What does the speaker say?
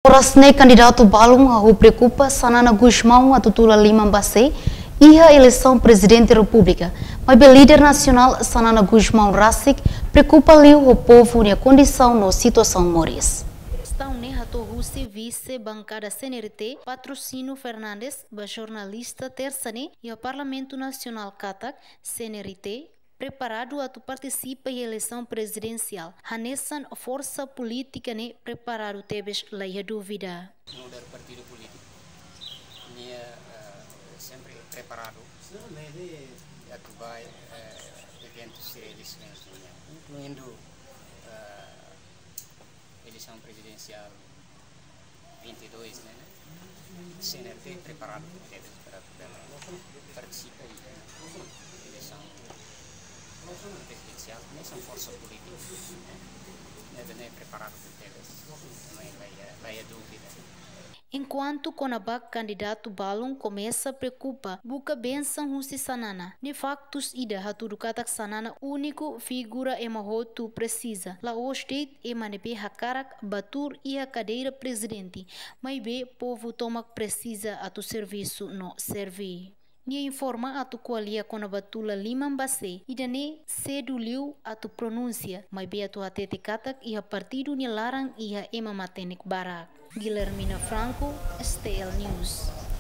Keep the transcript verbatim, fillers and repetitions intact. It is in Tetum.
Oras ne'e kandidatu balun hahú preokupa Xanana Gusmão atu tula liman ba sé iha eleisaun Prezidente Repúblika. Maibé líder nasionál Xanana Gusmão rasik preokupa liu ho povu nia kondisaun no situasaun moris. Kestaun ne'e hato'o husi vise bankada C N R T, Patrocínio Fernandes, ba jornalista Tersa ne'e iha Parlamentu Nasionál katak C N R T preparadu atu partisipa iha eleisaun prezidensiál. Hanesan forsa polítika ne'e preparadu tebes, la iha dúvida. Nu'udar partidu polítiku, nia, eh, sempre preparadu atu ba, eh, eventu sira eleisaun nian, inkluindu, eh, eleisaun prezidensiál vinte e dois, ne'e, ne'e? C N R T preparadu tebes para, para partisipa iha eleisaun prezidensiál, hanesan forsa polítika, ne'e, ne'e, ne'e preparadu tebes, maibé la iha, la iha dúvida. Enkuantu kona-ba kandidatu balun komesa preokupa buka bensaun husi Xanana, ne'e faktus ida hatudu katak Xanana úniku figura ema hotu presiza. La'ós de'it ema ne'ebé hakarak ba tuur iha kadeira prezidente, maibé povu tomak presiza atu servisu no serví. Nia informa atu ko'alia kona-ba tula liman ba sé, ida-ne'e sedu liu atu pronunsia, maibé atu hatete katak iha partidu nia laran iha ema matenek barak. Guilhermina Franco, S T L News.